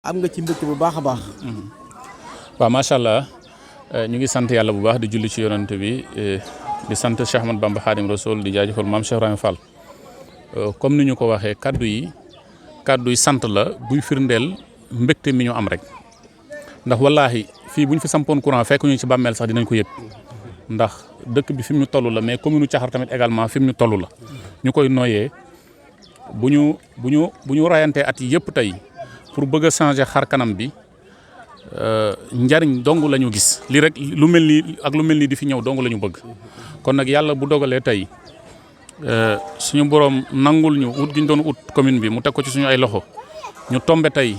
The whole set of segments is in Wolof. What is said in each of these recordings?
am nga ci mbégte bu baax a baax. waaw macha allah ñu ngi sant yàlla bu baax di julli ci yonante bi di sant Cheikh Ahmadou Bamba Khadim Rasoul di jaajëfal maam Cheikh Ibrahima Fall comme ni ñu ko waxee kaddu yi sant la buy firndeel mbégte mi ñu am rek ndax wallaahi fii bu ñu fi sampoon courant fekk ñu ci bàmmeel sax dinañ ko yëg ndax dëkk bi fi mu ñu toll la mais commune Thiakhar tamit également fi mu ñu toll la ñu koy noyyee bu ñu rayantee at yi yëpp tey pour bëgg a changer xar kanam bi njariñ dong la ñu gis lii rek lu mel nii di fi ñëw dong la ñu bëgg kon nag yàlla bu dogalee tey suñu borom nangul ñu ut gi ñu doon ut commune bi mu teg ko ci suñu ay loxo ñu tombe tey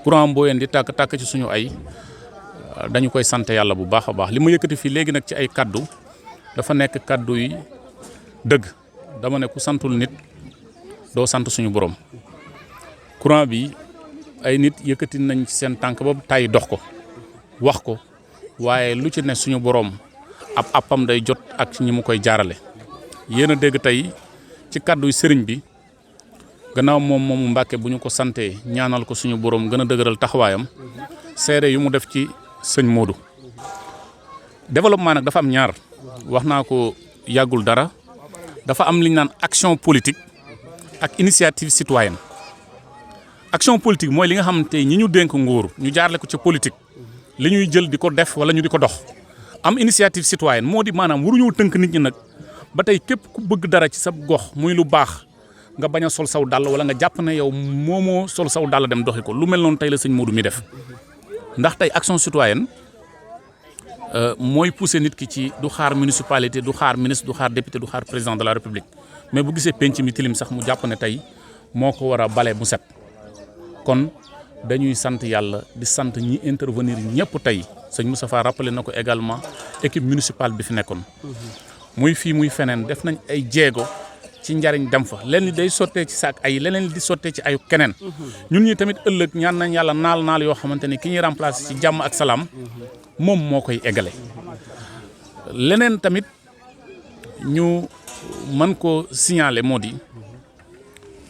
courant Mboyeen di tàkk ci suñu ay dañu koy sant yàlla bu baax a baax li ma yëkkati fii léegi nag ci ay kaddu dafa nekk kaddu yi dëgg dama ne ku santul nit doo sant suñu borom courant bi ay nit yëkkati nañ ci seen tànk ba tàyyi dox ko wax ko waaye lu ci ne suñu borom ab appam day jot ak ñi mu koy jaarale yéen a dégg tey ci kaddu sëriñ bi gannaaw moomu Mbàkke bu ñu ko santee ñaanal ko suñu borom gën a dëgëral taxawaayam seede yu mu def ci sëñ Modou développement nag dafa am ñaar wax naa ko yàggul dara dafa am li ñu naan action politique ak initiative citoyenne action politique mooy li nga xamante ñi ñu dénk nguur ñu jaarale ko ci politique li ñuy jël di ko def wala ñu di ko dox am initiative citoyenne moo di maanaam waruñoo tënk nit ñi nag ba tey képp ku bëgg dara ci sa gox muy lu baax nga bañ a sol saw dàll wala nga jàpp ne yow moomoo sol saw dàll dem doxi ko lu mel noonu tey la sëñ Modou mi def ndax tey action citoyenne mooy pousser nit ki ci du xaar municipalité du xaar ministre du xaar député du xaar président de la république mais bu gisee penc mi tilim sax mu jàpp ne tey moo ko war a bale mu set kon dañuy sant yàlla di sant ñi intervenir ñëpp tey sëñ Moustapha rappelé na ko également équipe municipale bi fi nekkoon muy fii muy feneen def nañ ay jéego ci njariñ dem fa lenn day sottee ci saak ay leneen di sottee ci ayu keneen ñun ñi tamit ëllëg ñaan nañ yàlla naal yoo xamante ni ki ñuy remplacer ci jàmm ak salaam moom moo koy eggale leneen tamit ñu mën ko signaler moo di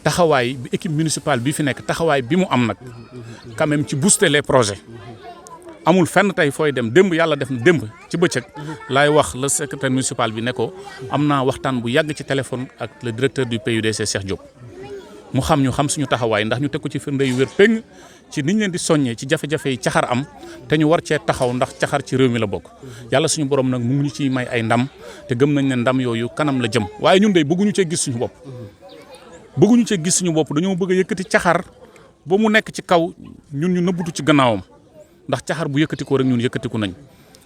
taxawaay bi équipe municipale bi fi nekk taxawaay bi mu am nag quand même ci booster les projets amul fenn tey fooy dem démb yàlla def na démb ci bëccëg laay wax le secrétaire municipal bi ne ko am naa waxtaan bu yàgg ci téléphone ak le directeur du PUDC Cheikh Diop mu xam suñu taxawaay ndax ñu teg ko ci firnde yu wér péng ci niñ leen di soññee ci jafe-jafe yi Thiakhar am te ñu war cee taxaw ndax Thiakhar ci réew mi la bokk yàlla suñu borom nag mu ngi ñu ciy may ay ndam te gëm nañ ne ndam yooyu kanam la jëm waaye ñun de bëgguñu cee gis suñu bopp dañoo bëgg a yëkkati Thiakhar ba mu nekk ci kaw ñun ñu nëbbutu ci gannaawam ndax Thiakhar bu yëkkatikoo rek ñun yëkkatiku nañ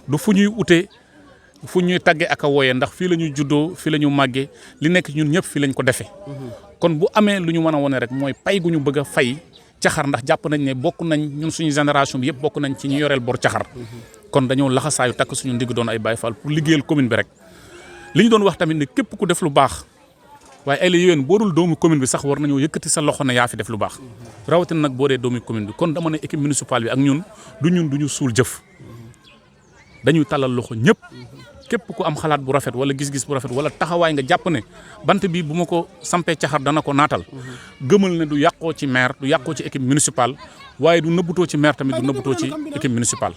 du fu ñuy utee fu ñuy tàggee ak a wooyee ndax fii la ñu juddoo fii la ñu màggee li nekk ñun ñëpp fii lañ ko defee kon bu amee lu ñu mën a wone rek mooy pay gu ñu bëgg a fay Thiakhar ndax jàpp nañ ne bokk nañ ñun suñu génération bi yëpp bokk nañ ci ñu yoreel bor Thiakhar kon dañoo laxasaayu takk suñu ndigg doon ay Baye Fall pour liggéeyal commune bi rek li ñu doon wax tamit ne képp ku def lu baax waaye ay la yéen boo dul doomu commune bi sax war nañoo yëkkati sa loxo ne yaa fi def lu baax rawatina nag boo dee doomu commune bi kon dama ne équipe municipale bi ak ñun duñu suul jëf dañuy talal loxo ñëpp képp ku am xalaat bu rafet wala gis-gis bu rafet wala taxawaay nga jàpp ne bant bi bu ma ko sampee Thiakhar dana ko naatal gëmal ne du yàqoo ci maire du yàqoo ci équipe municipale waaye du nëbbutoo ci maire tamit du nëbbutoo ci équipe municipale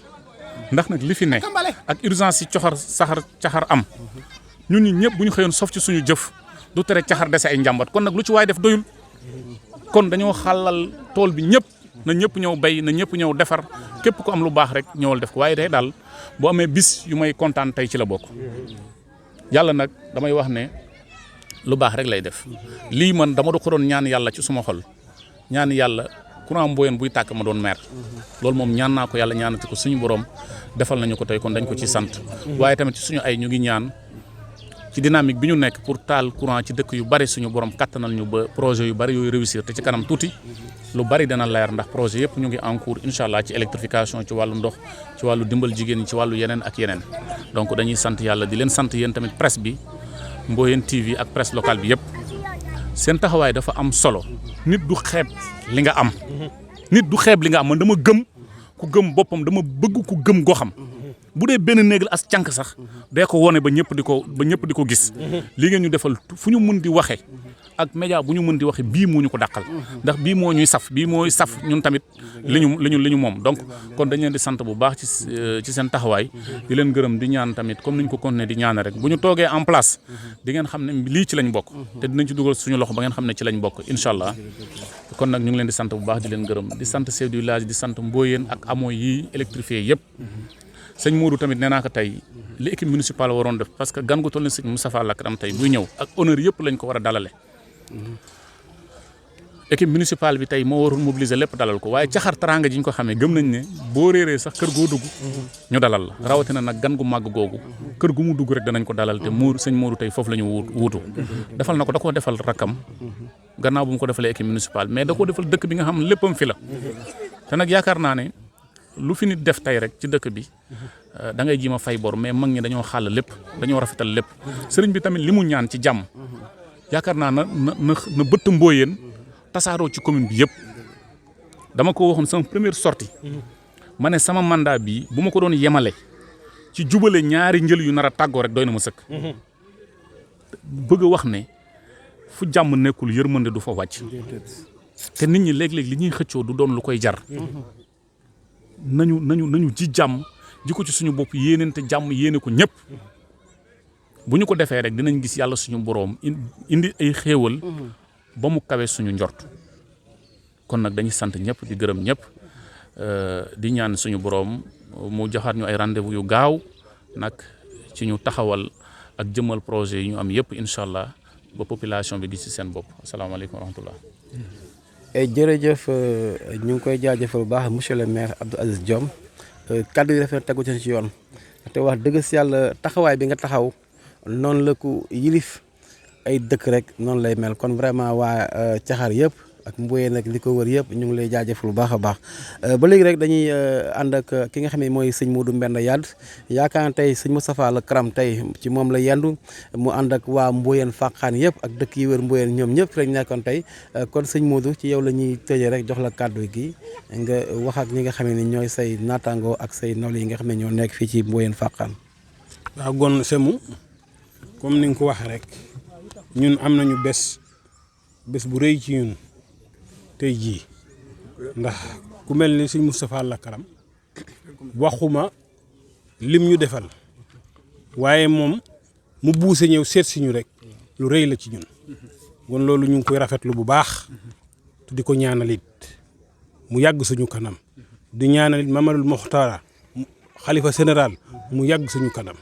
ndax nag li fi ne ak urgence yi Thiakhar am ñun ñi ñëpp bu ñu xëyoon sof ci suñu jëf du tere Thiakhar dese ay njàmbat kon nag lu ci waay def doyul kon dañoo xàllal tool bi ñëpp na ñëpp ñëw bay na ñëpp ñëw defar képp ku am lu baax rek ñëwal def ko waaye day daal boo amee bis yu may kontaan tey ci la bokk yàlla nag damay wax ne lu baax rek lay def lii man dama ko doon ñaan yàlla ci suma xol ñaan yàlla courant Mboyeen buy tàkk ma doon maire loolu moom ñaan naa ko yàlla ñaanati ko suñu borom defal nañu ko tey kon dañ ko ci sant waaye tamit ci suñu ay ñu ngi ñaan ci dynamique bi ñu nekk pour taal courant ci dëkk yu bari suñu borom kattanal ñu ba projet yu bari yooyu réussir te ci kanam tuuti lu bari dana leer ndax projet yëpp ñu ngi en cours incha allah ci électrification ci wàllu ndox ci wàllu dimbal jigéen ñi ci wàllu yeneen ak yeneen donc dañuy sant yàlla di leen sant yéen tamit presse bi Mboyeen TV ak presse locale bi yëpp seen taxawaay dafa am solo nit du xeeb li nga am man dama gëm ku gëm boppam dama bëgg ku gëm goxam bu dee benn néeg la as cànk sax dee ko wone ba ñëpp di ko gis li ngeen ñu defal fu ñu mun di waxe ak média bu ñu mën di waxe bii moo ñu ko dàqal ndax bii moo ñuy saf bii mooy saf ñun tamit li ñu moom donc kon dañ leen di sant bu baax ci seen taxawaay di leen gërëm di ñaan tamit comme ni ñu ko continuer di ñaane rek bu ñu toogee en place di ngeen xam ne lii ci lañ bokk te dinañ ci dugal suñu loxo ba ngeen xam ne ci lañ bokk incha allah kon nag ñu ngi leen di sant bu baax di leen gërëm di sant chef du village di sant Mboyeen ak amoo yi électrifié yëpp sëñ Modou tamit nee naa ko tey li équipe municipale waroon def parce que gan gu toll ni sëñ Moustapha Lakram tey buy ñëw ak honneur yëpp lañ ko war a dalale équipe municipale bi tey moo waroon mobiliser lépp dalal ko waaye caxar teraanga ji ñu ko xamee gëm nañ ne boo réeree sax kër goo dugg ñu dalal la rawatina nag gan gu màgg googu kër gu mu dugg rek danañ ko dalal te sëñ Modou tey foofu la ñu wuutu defal na ko da koo defal rakkam gannaaw bu mu ko defalee équipe municipale mais da koo defal dëkk bi nga xam léppam fi la te nag yaakaar naa ne lu fi nit def tey rek ci dëkk bi da ngay jiima fay bor mais mag ñi dañoo xàll lépp dañoo rafetal lépp sëriñ bi tamit li mu ñaan ci jàmm yaakaar naa na bëtt Mboyeen tasaaroo ci commune bi yëpp dama ko waxoon sama première sortie ma ne sama mandat bi bu ma ko doon yemale ci jubale ñaari njël yu nar a tàggoo rek doy na ma sëkk bëgg a wax ne fu jàmm nekkul yërmande du fa wàcc te nit ñi léeg-léeg li ñuy xëccoo du doon lu koy jar nañu ji jàmm ji ko ci suñu bopp yéeneente jàmm yéene ko ñëpp bu ñu ko defee rek dinañ gis yàlla suñu boroom indi ay xéewal ba mu kawe suñu njort kon nag dañuy sant ñëpp di gërëm ñëpp di ñaan suñu boroom mu joxaat ñu ay rendez-vous yu gaaw nag ci ñu taxawal ak jëmal projet yi ñu am yëpp incha allah ba population bi gis ci seen bopp asalaamaaleykum wa rahmatullah jërëjëf ñu ngi koy jaajëfal bu baax monsieur le maire Abdou Aziz Diome kaddu yi dafay tegu ci yoon te wax dëgg si yàlla taxawaay bi nga taxaw noonu la ko yilif ay dëkk rek noonu lay mel kon vraiment waa Caxar yëpp ak Mboyeen ak li ko wër yëpp ñu ngi lay jaajëfal bu baax a baax ba léegi rek dañuy ànd ak ki nga xam ne mooy sëñ Modou Mbenda Yade yaakaar naa tey sëñ Moustapha Lakram tey ci moom la yendu mu ànd ak waa Mboyeen Fàqaan yëpp ak dëkk yi wër Mboyeen ñoom ñëpp rek nekkoon tey kon sëñ Modou ci yow la ñuy tëjee rek jox la kàddu gi nga wax ak ñi nga xam ne ñooy say naataangoo ak say nawle yi nga xam ne ñoo nekk fii ci Mboyeen Fàqaan. waaw gon semu comme ni nga ko waxee rek ñun am nañu bés bu rëy ci ñun tey jii ndax ku mel ni sëñ Moustapha Lakram waxuma lim ñu defal waaye moom mu buuse ñëw seet si ñu rek lu rëy la ci ñun kon loolu ñu ngi koy rafetlu bu baax te di ko ñaanalit mu yàgg suñu kanam di ñaanalit Mamadou Mokhtar xalifa général mu yàgg suñu kanam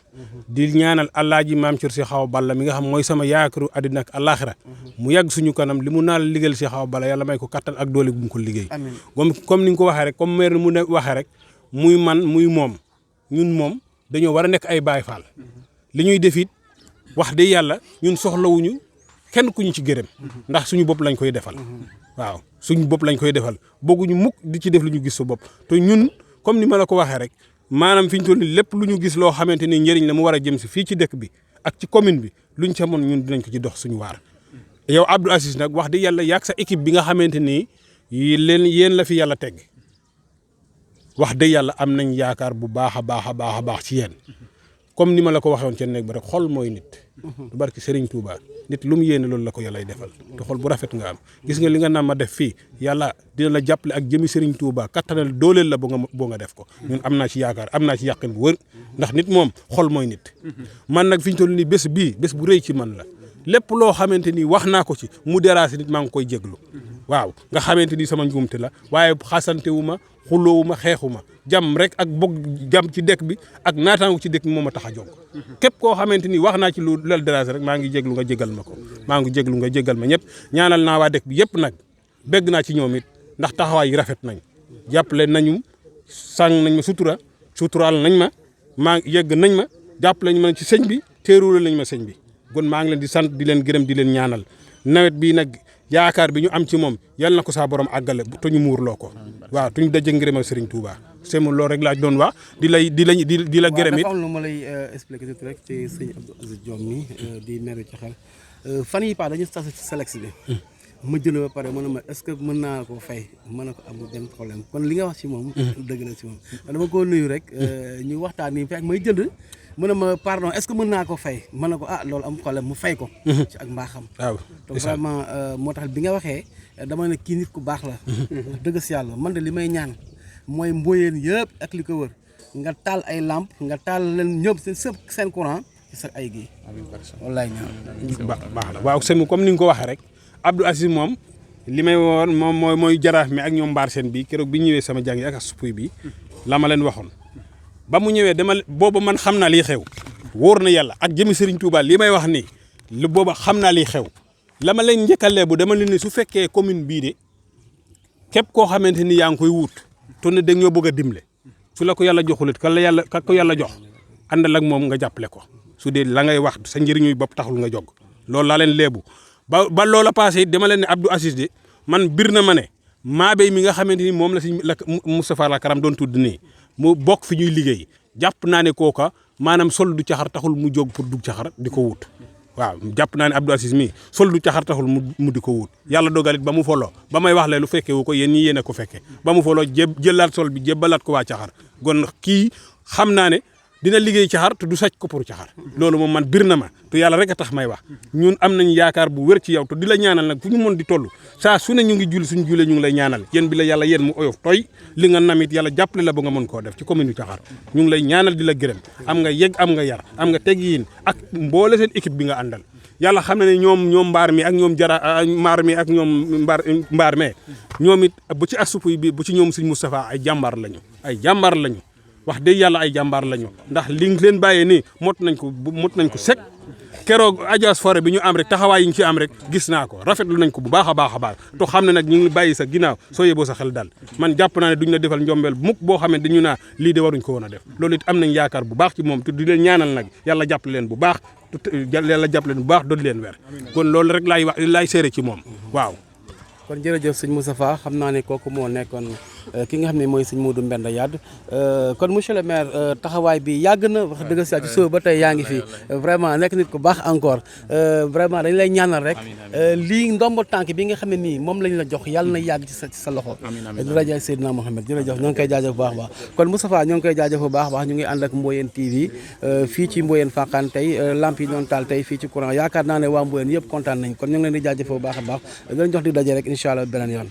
di ñaanal Alaaji Maam Cër Si Xawa Balla mi nga xam mooy sama yaakaaru àddina ak àllaaxira mu yàgg suñu kanam li mu naal liggéeyal Si Xawa Balla yàlla may ko kattan ak doole bu mu ko liggéey comme ni nga ko waxee rek comme maire mu ne waxee rek muy man muy moom ñun moom dañoo war a nekk ay Baay Faal li ñuy def it wax dëgg yàlla ñun soxlawuñu kenn ku ñu ci gërëm ndax suñu bopp lañ koy defal waaw suñu bopp lañ koy defal bëgguñu mukk di ci def lu ñu gis su bopp te ñun comme ni ma la ko waxee rek maanaam fi ñu toll nii lépp lu ñu gis loo xamante ni njëriñ la mu war a jëm si fii ci dëkk bi ak ci commune bi luñ ca mën ñun dinañ ko ci dox suñu waar. yow Abdou Aziz nag wax dëgg yàlla yaag sa équipe bi nga xamante ni yéen la fi yàlla teg wax dëgg yàlla am nañ yaakaar bu baax a baax ci yéen comme ni ma la ko waxee woon ca nekk ba rek xol mooy nit. du barki Serigne Touba nit lu mu yéene loolu la ko yàllay defal te xol bu rafet nga am gis nga li nga naan ma def fii yàlla dina la jàppale ak jëmi Serigne Touba kattanal dooleel la boo nga def ko ñun am naa ci yaakaar am naa ci yàqin bu wër ndax nit moom xol mooy nit man nag fi ñu toll nii bés bu rëy ci man la lépp loo xamante ni wax naa ko ci mu déranger nit maa ngi koy jéglu waaw nga xamante ni sama njuumte la waaye xasante wu ma xulóowu ma xeexu ma jàmm rek ak bokk jàmm ci dëkk bi ak naataangu ci dëkk bi moo ma tax a jóg képp koo xamante ni wax naa ci lu lal déranger rek maa ngi jéglu nga jégal ma ko maa ngi jéglu nga jégal ma ñëpp ñaanal naa waa dëkk bi yëpp nag bégg naa ci ñoom it ndax taxawaay yi rafet nañ jàppale nañu sàng nañ ma suturaal nañ ma yegg nañ ma jàppale nañ ma ci sëñ bi teeruule nañ ma sëñ bi kon maa ngi leen di sant di leen gërëm di leen ñaanal nawet bi nag yaakaar bi ñu am ci moom yal na ko saa borom àggale te ñu muurloo ko waaw tuñ daje ngërëmal Serigne Touba c'est mu loolu rek laa doon wax di la gërëm it. waaw dafa am lu ma lay expliquer tuuti rek ci sëñ Abdou Aziz Diome mi di maire Caxar fan yii dañu tas ci Selex bi. ma jënd ba pare mën na ma est-ce que mën naa ko fay mën na ko amul benn problème kon li nga wax ci moom. dëgg la ci moom dama ko nuyu rek. ñu waxtaan nii fekk may jënd mu ne ma pardon est-ce que mën naa ko fay ma ne ko loolu am problème mu fay ko. ci ak mbaaxam. waaw donc vraiment moo tax bi nga waxee dama ne kii nit ku baax la. dëgg si yàlla man de li may ñaan mooy Mboyeen yëpp ak li ko wër nga taal ay lampe nga taal leen ñëpp seen courant ci sa ay gi. wallaay ñaan. baax la waaw sëñ comme ni nga ko waxee rek Abdou Aziz moom li may woon moom mooy jaraaf mi ak ñoom mbaar seen bi keroog bi ñëwee sama jàng yi ak supuy bi la ma leen waxoon ba mu ñëwee booba man xam naa liy xew wóor na yàlla ak jëmi Serigne Touba li may wax nii lu booba xam naa liy xew la ma leen njëkkalee bu dama leen ne su fekkee commune bii de képp koo xamante ni yaa ngi koy wut te ne da ñoo bëgg a dimle su la ko yàlla joxulit ka ko yàlla jox àndal ak moom nga jàppale ko su dee la ngay wax sa njëriñuy bopp taxul nga jog loolu laa leen leebu ba loola passé dama leen ne Abdou Aziz de man bir na ma ne Mabéye mi nga xamante ni moom la si Moustapha Lakaram doon tudd nii mu bokk fi ñuy liggéey jàpp naa ne kooka maanaam sol du caxar taxul mu jóg pour dug caxar di ko wut waaw jàpp naa ne Abdou Aziz mi sol du caxar taxul mu di ko wut yàlla dogalit ba mu foloo ba may wax lu fekkee wu ko yéen ñi yéen a ko fekkee ba mu foloo jëlaat sol bi jébbalaat ko waa caxar kon kii xam naa ne dina liggéey caxar te du sàcc ko pour caxar loolu moom man bir na ma te yàlla rek a tax may wax ñun am nañ yaakaar bu wér ci yow te di la ñaanal nag fu ñu mën di toll saa su ne ñu ngi julli suñu julee ñu ngi lay ñaanal yéen bi la yàlla yéen mu oyof tooy li nga namit yàlla jàppale la ba nga mën koo def ci commune yu caxar ñu ngi lay ñaanal di la gërëm am nga yegg am nga yar am nga teggiin ak mboole seen équipe bi nga àndal yàlla xam na ne ñoom mbaar mi ak ñoom maar mi ak ñoom mbaar mee ñoom it bu ci asupuy bi bu ci ñoom Sëñ Moustapha ay jàmbaar lañu wax dëgg yàlla ay jàmbaar lañu ndax li nga leen bàyyee nii mot nañ ko sek keroog Adjas Forêt bi ñu am rek taxawaay yi ñu ci am rek gis naa ko rafetlu nañ ko bu baax a baax to xam ne nag ñu ngi bàyyi sa ginnaaw soo yeboo sa xel daal man jàpp naa ne duñ la defal njombeel mukk boo xam ne dañu naa lii de waruñ ko woon a def loolu it am nañ yaakaar bu baax ci moom te di leen ñaanal nag yàlla jàppale leen bu baax doon leen weer kon loolu rek laay seere ci moom waaw. kon jërëjëf sëñ Moustapha xam naa ne kooku moo nekkoon ki nga xam ne mooy sëñ Modou Mbenda Yade kon monsieur le maire taxawaay bi yàgg na wax dëgg si ci suba ba tey yaa ngi fi vraiment nekk nit ku baax encore vraiment dañ lay ñaanal rek lii ndombo tànk bi nga xam ne nii moom lañ la jox yàlla na yàgg ci sa loxo du rajo Seydina Mohamed jërëjëf ñoo ngi koy jaajëf bu baax baax kon Moustapha ñoo ngi koy jaajëf bu baax baax ñu ngi ànd ak Mboyeen TV fii ci Mboyeen Fakane tey lamp yi doon taal tey fii ci courant yaakaar naa ne waa Mboyeen yëpp kontaan nañ kon ñu ngi leen di jaajëf bu baax a baax dañ jox di daje rek incha allah beneen yoon